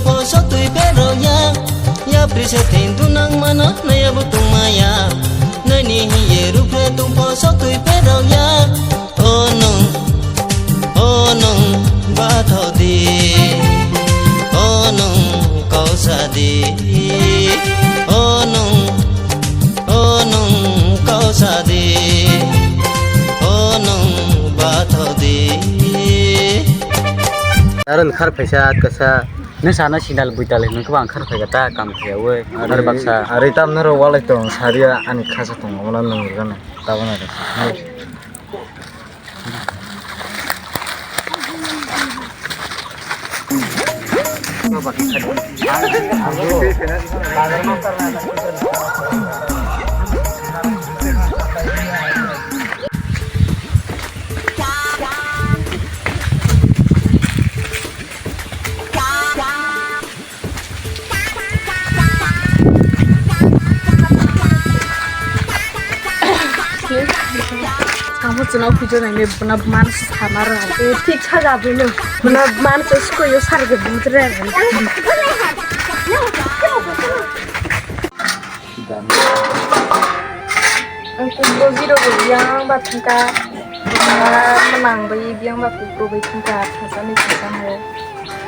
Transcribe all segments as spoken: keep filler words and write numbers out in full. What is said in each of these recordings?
Pho sotwi pero ya, yapri se thin dunang mano, naya bo tungmaya. Nani hiye ruphe tung pho sotwi pero ya. O nung, o nung batho di. O nung kausa di. O nung, o nung kausa di. O nung batho di. Aro ni khar phaisa kasa. Nung sana sindal buidal hinwi kwbang khar phaika ta kam khaiyaui. Khar baksa. Ari tamno ro walai tong saria ani khasa tong omono nung rwgano. Tabana re. Amo chwla puja nai me buna man samar. Thik saja bino. Buna man se skoyo sarge butre. Ang kubro zero bo yang ba thangka. Manang bai yang ba kubro bai thangka. Thasa ni thasa mo.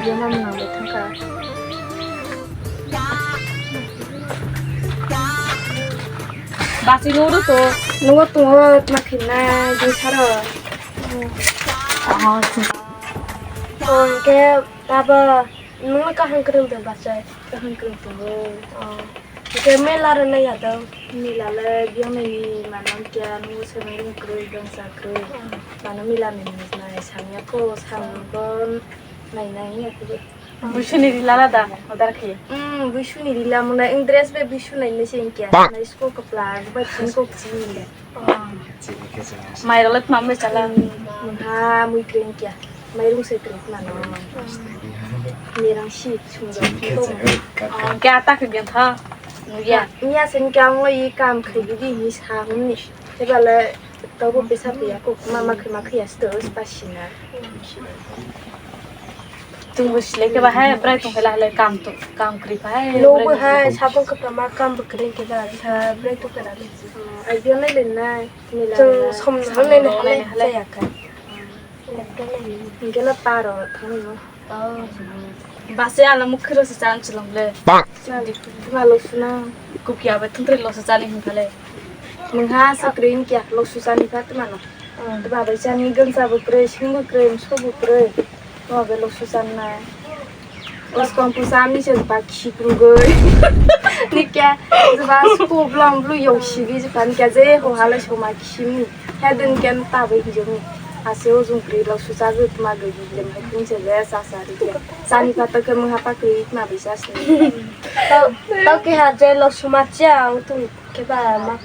Yang ma manang bai thangka. Basi nuru to. Nungo tungo ma khinna jin saro. Oh, to ke baba nungo kahang kerem de bachai. Kahang kerem tungo. Oh. Ke mela rwna ya do. Mela le biyang nai ni manang kya nungo se nai rung kerem dong sa kerem. Oh. Mano mela ni nai samya ko samya ko nai nai ya ko. Buisuni rila lada order khe. Hmm, buisuni rila mona, ang dress be buisu nai mese inkya. Nai sko kapla, bai phin ko kchi ni. Mai role tma me chala. Ha, mui kre inkya. Mai rung se kre tma no. Merang si sung do. Kya ta khe gen tha. Nuya. Nya sen kya mo i kam khai di di ni sa hum ni. Te bale to bo pesa pe ya ko ma ma khai ma khai ya sto spa sina. Tung bo silai khe ba hai, brai tong khe la halai kam tu, kam kri pa hai. No bo hai, sapung khe ma kam bo kri khe ba, sa brai tong khe la. Ai biang nai len nai, ni la. Tung som nang nai halai jaya kha. Hingke la paro thang no. Base ala mukhi ro se chan chilong le. Bang. Chal di, ma lo suna. Kukia ba thung tre lo se chani hingkha le. Mungha sakri hingkia lo su chani pha tma no. Tma bai chani gangsa bo kre, sing bo kre, mso bo kre. Tma bai lo su channai. Oskong pusa mi se ba khipru goi. Nikya, ba sku blong blu yong sibi je pan kya je ho hala soma khimi. Hadin ken ta bai hijong. Ase o jung kri lo su cha goi tma goi bi lem hai kun se le sa sa ri kya. Sani pata ke mung hapa kri tma bai sa sini. Tau, tau ke ha je lo su ma cha o tu. Keba ma,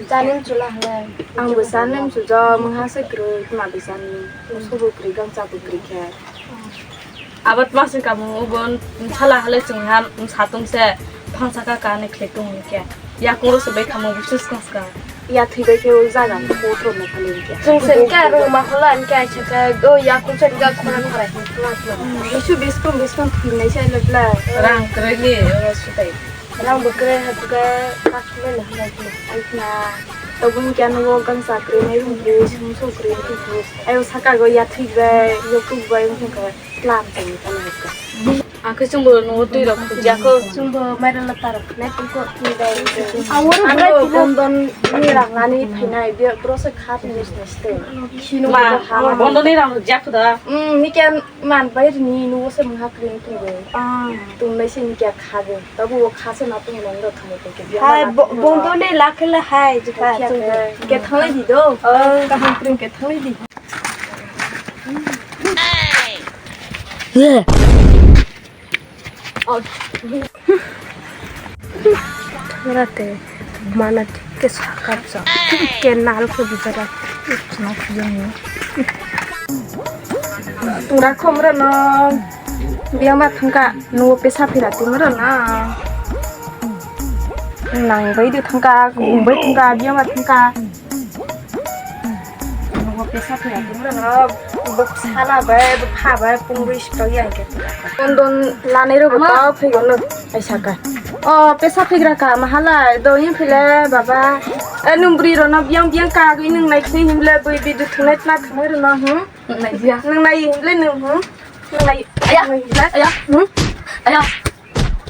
chanim chula hale. Ang bo chanim chujo, mungha se kwrwi, tma bai chani. Musu bo kwrwi, gangcha bo kwrwi khe. Abat ma se kamu, ubon chala hale chwng ha, satung se, phangsa ka kani khle tung khe. Yakung ro se bai khamu, busus kong ska. Ya thwi bai khe o jaga, ko thro mo khale khe. Chwng se khe aro ma khola, khe aisa khe, o yakung se ga khora khora khe, khora khora. Bisu biskung, biskung thwi nai se le bla. Rang kwrwi ni, o sutai. Rang bo kwrwi hai buga kakhwlai no hwnwi khe. Ai khna, tabuk khe ano o gangsa kwrwi nai rung bwrwi, sumsok kwrwi rung bwrwi. Ai o saka go yathwi bai, yakuk bai wngkha khe tlam chani tamo hwnkha. Ang khe chwngbo nogo twi rok khujya kho. Chwngbo mairang lata rok nai tongkho twi bai. Ang oro bwrai tino. Bondon ni rang nani phainai, bro se kha tini sini site. Khino ma, bo ha. Bondon ni rang jakho da. Hmm, ni khe. Man bai rini nugo se mungha kwrwi tongwi. Ah. Tongnai se ni kya khago. Tabu o kha se na tong nang rw thangwi tongkhe. Hai, bo-, bondo ni lakhe le hai, jikha tong. Khe thanglai di do. Oh. Kaham kwrwi khe thanglai di. Oh. Rate mana thik ke sakap sa. Thik ke nal ke bijara. Sna khujang ni. Tungra khom ra no. Biang ma thangka no pesa phira tungra na. Nang bai de thangka, kum bai thangka, biang ma thangka. Nungo pesa phira tungra no. Bo sana bai, bo pha bai, pung bai sito ya ke. Don don lanai ro bo tao phai gono. Ai saka. O pesa phigra ka mahalai, do yin phile baba. E nung bri ro no biang biang ka gui nung nai khni himle bui bi du thunai tna khmai ro no hu. Nung nai dia. Nung nai himle nung hu. Nung nai. Aya. Nung nai himle. Aya. Hmm? Aya.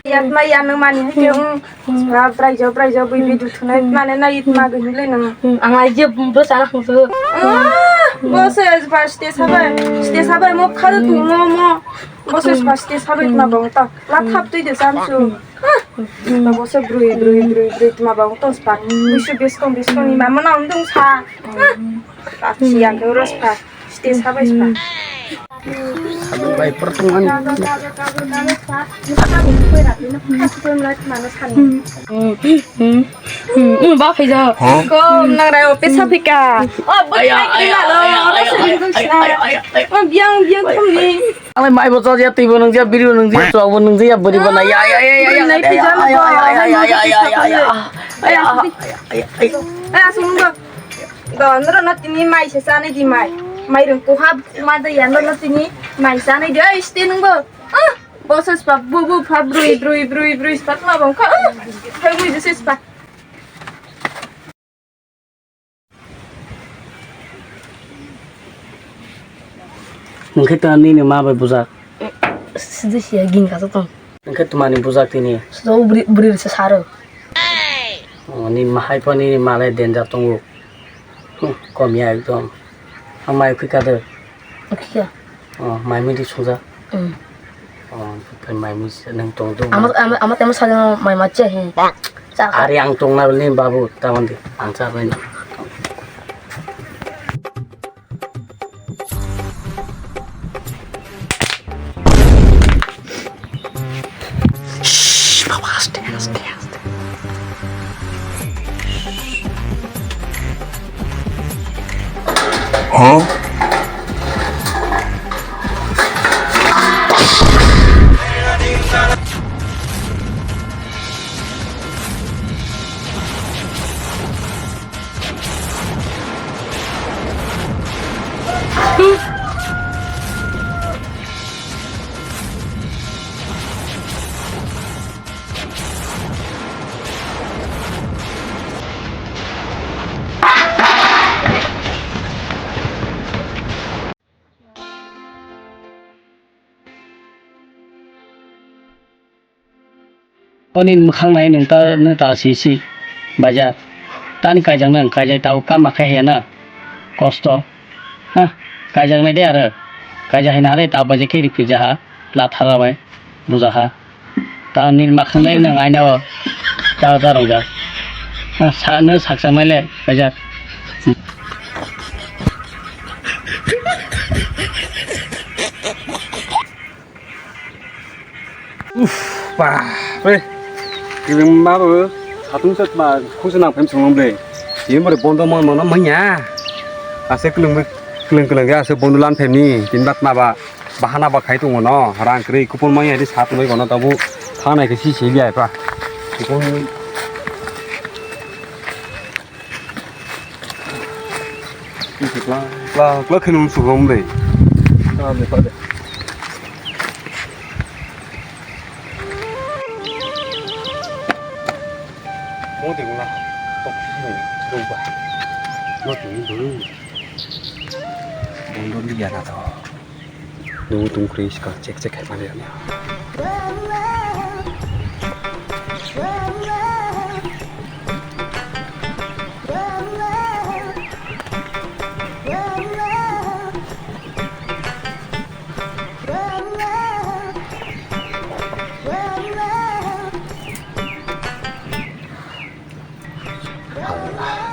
Yatma ya nang mani hai ke, um, sra braijo, braijo, bui bui duthunai, mane na itma gwi hinlai nang. Ang ai je bwsa na khungsu. Ah, bo se spa site sabai, site sabai mo khadu tu mo mo. Bo se spa site sabai tma bang ta. La thap tui de samsu. Ah, bo se brui, brui, brui, brui tma bang to spa. Bisu biskong, biskong ni mama na undung sa. Ah, tak siang ke uras pa. Site sabai spa. Sabai bai pertungan. Hmm, ba phai ja. Kom nang rai office ha phika. Oh, bo ai, ai, ai, ai, ai, ai, ai, ai, ai, ai. Oh, biang, biang thumni. Ang mai bo cha ya, twi bo nung ja, biri bo nung ja, chwk bo nung ja, bwrwi bo na ya, ya, ya, ya, ya. Nai phai ja, ai, ai, ai, ai, ai, ai, ai, ai, ai. Ai, ai, ai, ai, ai, ai. Ai, asung do. Do, noro no tini mai se chanai di mai. Mairung kuha ma de ya, noro no tini mai chanai di. Oi, site nungbo. Ah, bo se spa bu bu pha brui, brui, brui, brui spa tma bang kha. Ah, hai mui je se spa. Nungkhe ta nini ma bai bujak. Sidi siya ging ka tong. Nungkhe tuma ni bujak tini. So bri, bri se saro. Oh, ni mahai pani ni malai danger tongo. Hmm, kom ya ekdom. Ang mai khika de. Khika. Oh, mai mui di sungja. Hmm. Oh, phai mai mui se nang tong do. Ama, ama, ama temo sa mai ma che he. Cha. Ari ang tong na ni babu, tamon di. Ang cha bai. Shh, baba, aste, aste, aste. Huh? Oni mwkhang nai nwng ta, nwng ta si si baja. Tani kaijak nang, kaijak tau kama khe ya na. Kosto. Ha, kaijak nai de aro. Kaijak hai na re ta baja khe ri phi ja ha. La thara bai. Buja ha. Ta nini mwkhang nai nwng aina o. Ta ta rong ja. Ha, sa nwng sak sak nai le kaijak. Uff, ba, re. Kilim ma bo, satung set ma, khusu nang phem sung le. Ye mo re bondo mon mon ma nya. Ase kilim, kilim kilim ge ase bondo lan phem ni, tin bat ma ba, bahana ba khai tung no, rang kri kupon ma ya di sat noi kono tabu, thang nai ke si si bi ai pa. Kupon Kla, kla, kla khe nung sugom de. Kla de, kla de. Mo de gula. Tok si de, do ba. Mo de do. Bondo liya na to. Nung tung kri ska cek cek hai mani ya.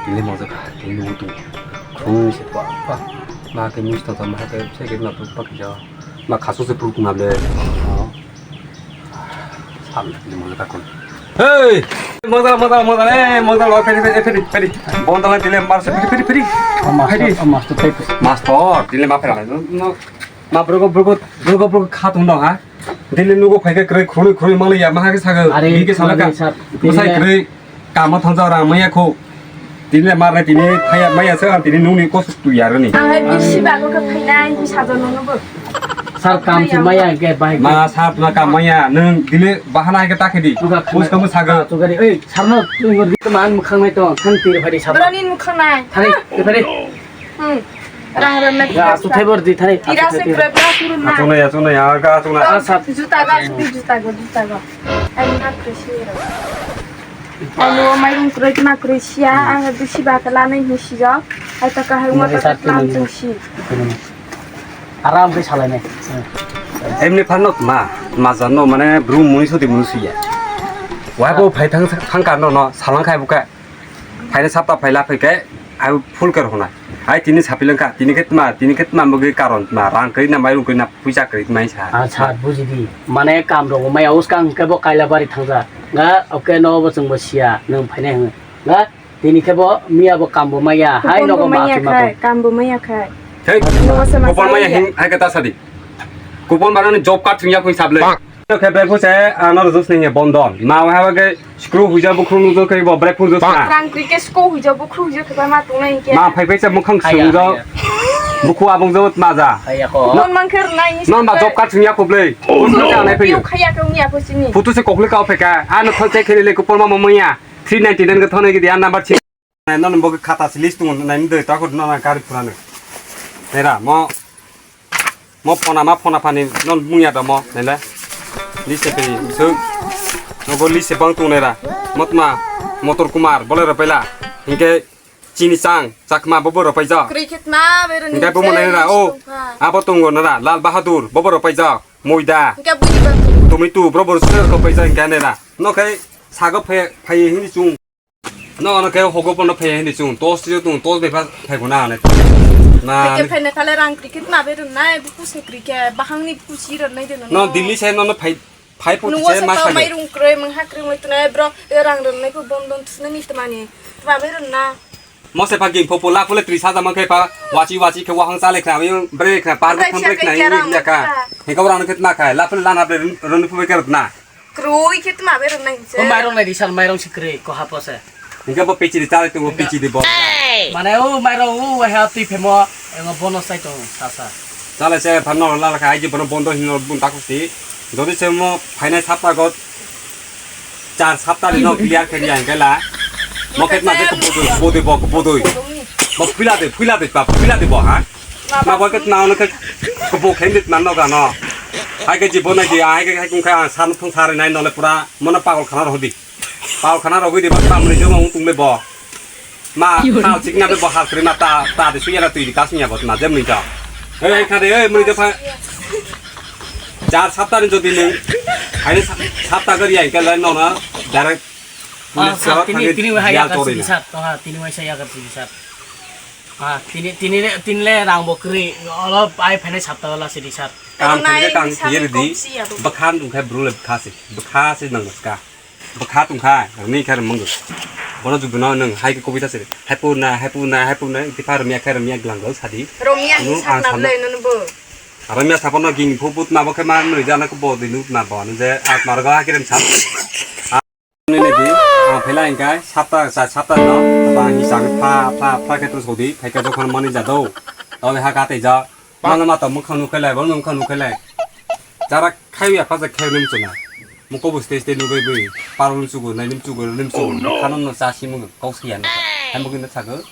Tini mojak tini nung tung. Khung se pa pa. Ma ke mis to tam ha ke se ke na pa pa ja. Ma khasu se pru na le. Sam tini mojak kun. Hey! Mojak mojak mojak eh mojak lo peri peri peri peri. Bonda la dile mar se peri peri peri. Master, master, master, dile ma pera. No. Ma brogo brogo brogo brogo khat undo ha. Dile nugo phai ke kroi khurui khurui mangli ya maha ke saga. Are, bi ke salaka. Mangli sir. Bwsai dile kroi kama thangja rang maya kho. Tini le mar nai tini thaya maya se ang tini nungni kosok tu yar ni. Ang hai bisi bago khe phainai, bisi sajo nungno bo. Sir, kam se maya ke bai. Ma sir, na kam maya, nung dile bahana hai ke ta khe di. Us kamu saga. Tu gari, ei, sir no, tu ngor di man mukhang nai to, than tir phai di sir. Broni mukhang nai. Thani, tir phai di. Hmm. Rang rang nai. Ya, tu thai bor di thani. Tira se kre bra kuru na. Achung nai, achung nai, aga achung nai. Ah, sir. Juta ga, juta ga, juta ga. Ai na kre si. Alo, mairung kwrwi tma kwrwi siya, ang bisi ba khe lanai hinwi sijak. Hai ta kahai wngma ta tlam chwng si. Aram khe salainai. Emni pharno tma, tma janno mane brum muni sodi munu siya. Wai bo phai thang thang karno no salang khai buka. Phaina sapta phaila phai khe ai full kar hona. Ai tini sapileng kha, tini khe tma, tini khe tma bagi karon tma, rang kwrwi na mairung kwrwi na puisa kwrwi tma sa. Acha, bujidi. Mane kam rok maya uskang khe bo Kailabari thangja. Ga, oke no bo chwng bo siya, nwng phainai hwnwi. Ga, tini khe bo miya bo kam bo maya, hai nogo ma khe ma bo. Kam bo maya khai. Thei, kupon maya hin, hai khe ta sadi. Kupon banani job card thungya khun sable. Khe brephu se, ano rujus ni bondon. Ma wa ha ke screw huja bukhru nu khe bo brephu rujus na. Rang kri ke screw huja bukhru huja khe ma tungnai ke. Ma phai phai se mukhang sung jo. Bukhu abung jo ma ja. Non man kher nai. Non ba job card thungya khublei. Khaya ke ungya ko sini. Putu se kokle ka pheka. Ano khol che khele le kupon ma mo maya. Three ninety nine ka thone ki dia number chi. Non bo khata si list tungo nai de ta ko non kari purane. Nera mo mo phona ma phona phani non mungya da mo nele. List pe so. No go list bang tungo nera. Motma Motor Kumar Bolero pela. Inke Chini Chang Chakma bobo ropai ja. Cricket ma berun. Inke bo mo nai ra o. Abo tungo nera Lal Bahadur bobo ropai ja. Moida. Inke buni ba. Tumi tu bro bro ser ko pai ja inke nera. No kai sago phe phai hini chung. No, no, khe hogo pono phai hindi chung. Tos tiyo tung, tos bepa phai guna ane. Na. Ke phai ne thale rang cricket ma be run nai, buku se cricket, bahang ni buku si run nai de no. No, Delhi se no, no phai, phai puti se ma sa. Mai rung kroi, mang ha kroi mai tunai bro, e rang run nai ko bon don tus nai ni tmani. Tma be run na. Mo se pa game phopo la pule tris hajar mang khe pa, wachi wachi khe wahang chale khna, bre khna, par khna, bre khna, ya ka. He ko rang khe tma khai, la pule la na bre run phu be khe rut na. Kroi khe tma berung nai se. O mairung nai di sal mairung si kroi ko hapo se. Hingke bo pichiri chale tu bo pichiri bo. Mane o mairung o ha twi phemo engo bono sai tong sasa. Chale se phanno la la khai je bono bondo hino bun takusti. Jodi se mo phainai sapta go char sapta ni no clear khe ni angela. Mo khe ma je bodoi bodoi bo bodoi. Bo phila de phila de pa phila de bo ha. Ma bo ke na ono ke bo khe dit man no ga no. Hai ke jibon nai di, hai ke hai kung kha san thung sari nai no le pura mono pagol khana rw di. Pagol khana rw di ba tam ni joma tung le bo. Ma hal sik na be bo hal kri ma ta ta de suya na tui di kas nya bo na jem ni ja. Ei kha de ei muni de pha. Jar sapta ni jodi nung. Hai sapta gari ai ka le no na direct. Ah, tini tini wahai ya kasi di sat. Ah, tini wahai saya kasi di sat. Ah, tini, tini le, tini le rang bo kwrwi, olo pai phainai sapta wala sidi sir. Kam thangkhe kang thiyari di, bwkha wngkhe bru le bwkha se, bwkha se nang bwkha. Bwkha tongkha, nang ni khe mwngo. Bono juguno nwng hai khe kobita se, haipu na, haipu na, haipu na, ikhe pha romya khe romya glang glang sadi. Romya hi sakna le nunu bo. Romya sapono ging phu put na bo khe ma nui jana ko bo di lut na bo, nung je at mar ga khe rem sap. Nini di, ang phela hingkai, sapta, sa, sapta no, ba, hisang, pha, pha, pha, khe to sodi, phaika jokhon mani jado, tole ha kate ja, mano ma to mukhang nukhelai, bo mukhang nukhelai. Jara khayu ya, pha ja khayu nim chuna. Muko bo stage te nugui bui, parul chugu, nai nim chugu, nim chugu, khanon no cha simu, kau siyan. Hambo kino chago.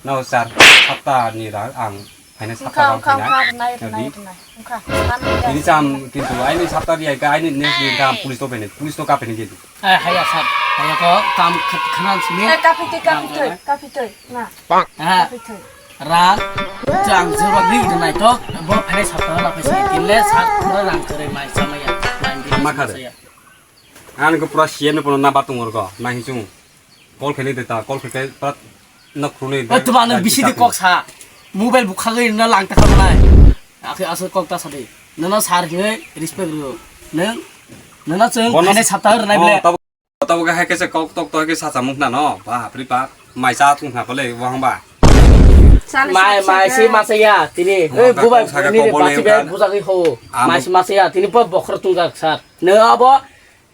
No sir, sapta ni rang ang phaina sapta rang phaina. Nadi. Ini sam kintu aini sapta ri aika aini next day kam police to phaina, police to ka phaina kintu. Eh, haya sir, haya ko kam khanan sini. Eh, kapi tui, kapi tui, kapi tui, na. Ah. Kapi tui. Ra, jang jero ni de nai to, bo phaina sapta na phaisa kinle sir, rang kare mai samaya, mai di. Makha de. Ang ko pura C M ni pono na batung orgo, na hichung. Call khaini de ta, call khaike pat na khunui. Tuma no bisi de kok sa. Mobile bukhagwi no lang ta khamnai. Akhe asal kok ta sadi. Nono sir hinwi respect rw. Nang nono chwng phainai sapta rwnai ble. Tabo ga hai kese kok tok tok ke sa chamuk na no. Ba hapri pa. Mai cha thung na pale wang ba. Mai mai si ma sa ya tini. Eh bubai ni de basi be bujagwi ho. Mai si ma sa ya tini po bokhor tungjak sir. No abo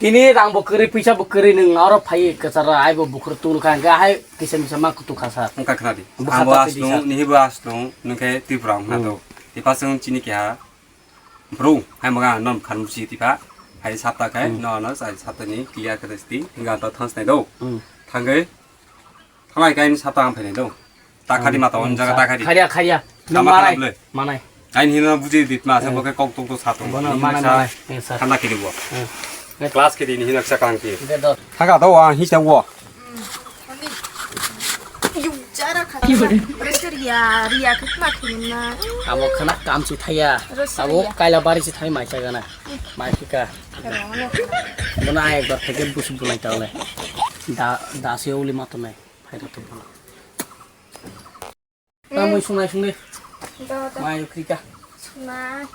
Tini rang bo kwrwi, pisa bo kwrwi, nwng aro phai kwchara, ai bo bukhur tun kha, hwnkhe hai kisa misa ma kutu kha sa. Wngkha khna di. Bwkha Ang bo ta twi di sa. Aslung, nihi bo aslung, nwng khe Tripura wngkha Hmm. to. Tipa chwng chini keha bro, hai maga non khan busi tipa. Hai sapta khai, Hmm. no, no, sai sapta ni clear khe sti, hinga ta thans nai do. Hmm. Thangwi, thalai kain sapta ang phainai do. Ta khadi mata on jaga ta khadi. Kharia, kharia. Tama manai, khalam le. Manai. Kain hino buji dit ma sa Eh. boke kok tok to sa tong. Bono Ni manai, sa manai. Eh, sir. Thanda kiri bo. Eh. Class kiri ni hino sa kang ki. Ge do. Thaga do wa hi sa wo. Yu jara khata. Pressure ya, ria khit ma khini na. Amo khana kam si thaya. Rosari Abo ya. Kaila bari si thai mai sa gana. Mai khika. Rong no. Bono ai ekbar phege busu bunai ta le. Da, da se uli ma to nai. Phai da to bono. Tamoi sunai sungni. Da, da. Mai krika. Sunai.